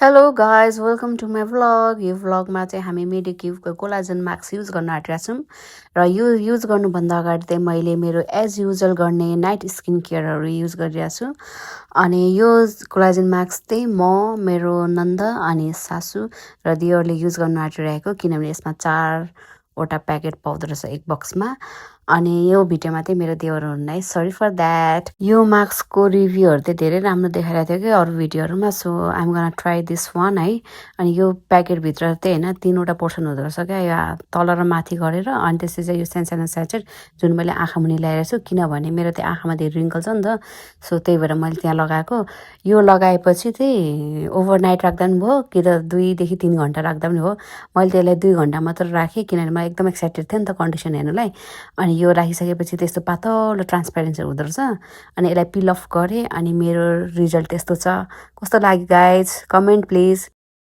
Hello guys welcome to my vlog. यो भ्लगमा चाहिँ हामी मेडिक्युबको कोलाजन मास्क युज गर्न आँटिरहेको छौँ र यो युज गर्नुभन्दा अगाडि चाहिँ मैले मेरो एज युजल गर्ने नाइट स्किन केयरहरू युज गरिरहेको छु। अनि यो कोलाजन मास्क चाहिँ म मेरो नन्द अनि सासू र दियरले युज गर्न आँटिरहेको, किनभने यसमा 4वटा प्याकेट पाउँदो रहेछ एक बक्समा। अनि यो भिडियोमा चाहिँ मेरो देवरहरूलाई सरी फर द्याट। यो मास्कको रिभ्यूहरू चाहिँ धेरै राम्रो देखाइरहेको थियो कि अरू भिडियोहरूमा, so I'm gun try this one है। अनि यो प्याकेटभित्र चाहिँ होइन 3वटा पोर्सन हुँदो रहेछ क्या, या तल र माथि गरेर। अनि त्यसपछि चाहिँ यो सानो स्याचेट जुन मैले आँखा मुनि ल्याएर छु, किनभने मेरो त्यो आँखामा धेरै रिङ्कल छ नि त, सो त्यही भएर मैले त्यहाँ लगाएको। यो लगाएपछि चाहिँ ओभरनाइट राख्दा पनि भयो, कि त 2 देखि 3 घन्टा राख्दा पनि हो। मैले त्यसलाई 2 घन्टा मात्र राखेँ, किनभने म एकदम एक्साइटेड थिएँ नि त कन्डिसन हेर्नुलाई। अनि यो राखिसकेपछि त्यस्तो पातलो ट्रान्सप्यारेन्सी हुँदो रहेछ। अनि यसलाई पिल अफ गरेँ अनि मेरो रिजल्ट त्यस्तो छ। कस्तो लाग्यो गाइज, कमेन्ट प्लिज।